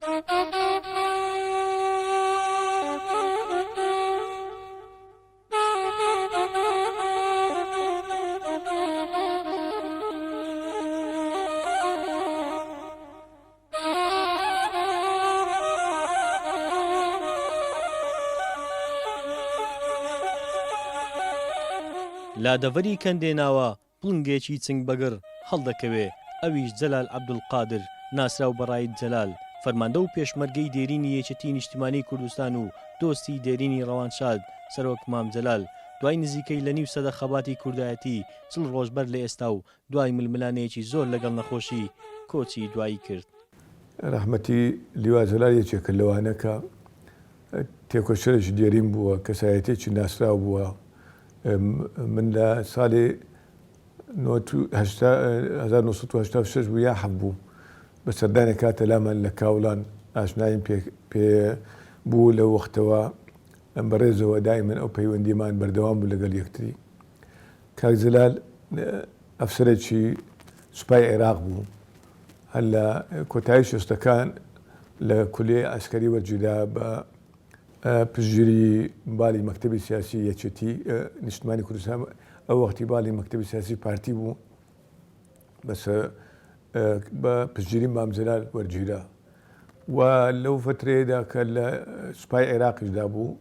لە دەڤەری کەندێناوە پڵنگێکی چنگ بەگڕ هەڵدەکەوێ، ئەویش جەلال عەبدولقادر، ناسراو بە ڕائید جەلال، فەرماندە و پێشمەرگەی دێرینی یەکێتیی نیشتیمانیی کوردستان و دۆستی دێرینی ڕەوانشاد سەرۆک مام جەلال، دوای نزیکەی لە نیو سەدە خەباتی کوردایەتی، چڵ ڕۆژ بەر لە ئێستا و دوای ململانێیەکی زۆر لەگەڵ نەخۆشی، کۆچی دوایی کرد. ڕەحمەتی لیوا جەلال یەکێکە لەوانە کە تێکۆشەرێکی دێرین بووە، کەسایەتیەکی ناسراو بووە. من لە ساڵی 1986 بوو یا حەفت بوو بە سەردانێک هاتە لامان لە کاوڵان ئاشناییم پێ پێ بوو لەو وەختەوە بەڕێزەوە دائیمەن ئەو پەیوەندیمان بەردەوام بوو لەگەڵ یەکتری. کاک جەلال ئەفسەرێکی سوپای عێراق بوو، هەر لە کۆتایی شەستەکان لە کولیەی عەسکەری وەرگیرا بە پشتگیری باڵی مەکتەبی سیاسی یەکێتی نیشتمانی کوردستان ئەو وەختی باڵی مەکتەبی سیاسی پارتی بوو بەس بە پشتگیری مام جەلال وەرگیرا و لەو فترەیەدا کە لە سوپای عێراقیشدا بوو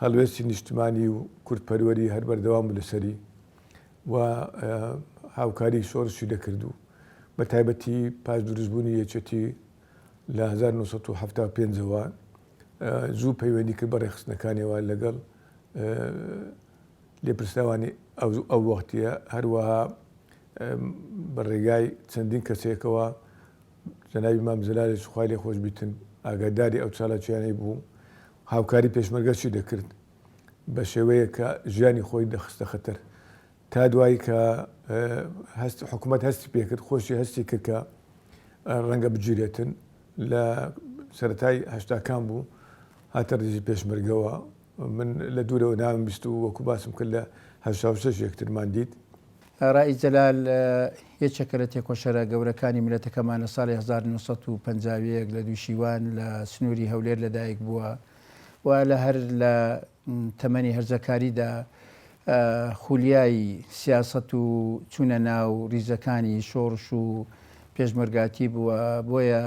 هەڵوێستی نیشتمانی و کوردپەروەری هەر بەردەوام بوو لەسەری و هاوکاری شۆڕشی دەکرد و بە تایبەتی پاش دروستبوونی یەکێتی لە 1975 ەوە زوو پەیوەندی کرد بە ڕێکخستنەکانیەوە لەگەڵ لێپرسراوانی ئەو وەختیە هەروەها بە ڕێگای چەندین کەسێکەوە جەنابی مام جەلالیش خوای لێ خۆش بیتن ئاگاداری ئەو چالاکیانەی بوو هاوکاری پێشمەرگەشی دەکرد بە شێوەیەک کە ژیانی خۆی دەخستە خەتەر تا دوایی کە هەست حکوومەت هەستی پێکرد خۆشی هەستی کرد کە ڕەنگە بگیرێتن لە سەرەتای هەشتاکان بوو هاتە ڕیزی پێشمەرگەوە من لە دوورەوە ناوم بیست و وەکو باسم کرد لە 86 یەکترمان دیت. ڕائید جەلال یەکێکە لە تێکۆشەرە گەورەکانی میللەتەکەمان لە ساڵی 1951 لە دووشیوان لە سنووری هەولێر لەدایک بووە و لە هەر لە تەمەنی هەرزەکاریدا خولیای سیاسەت و چوونە ناو ریزەکانی شۆڕش و پێشمەرگاتی بووە، بۆیە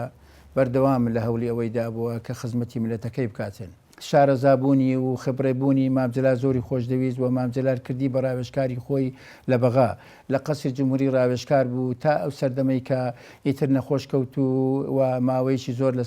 بەردەوام لە هەوڵی ئەوەیدا بووە کە خزمەتی میللەتەکەی بکاتن. شارەزابوونی و خبرە بوونی مام جەلال زۆری خۆشدەویست و مام جەلال کردی بە راوێژکاری خۆی لە بەغا لە قەسری جمهوری راوێژکار بوو تا ئەو سەردەمەی کە ئیتر نەخۆش کەوت و و ماوەیەکی زۆر لە.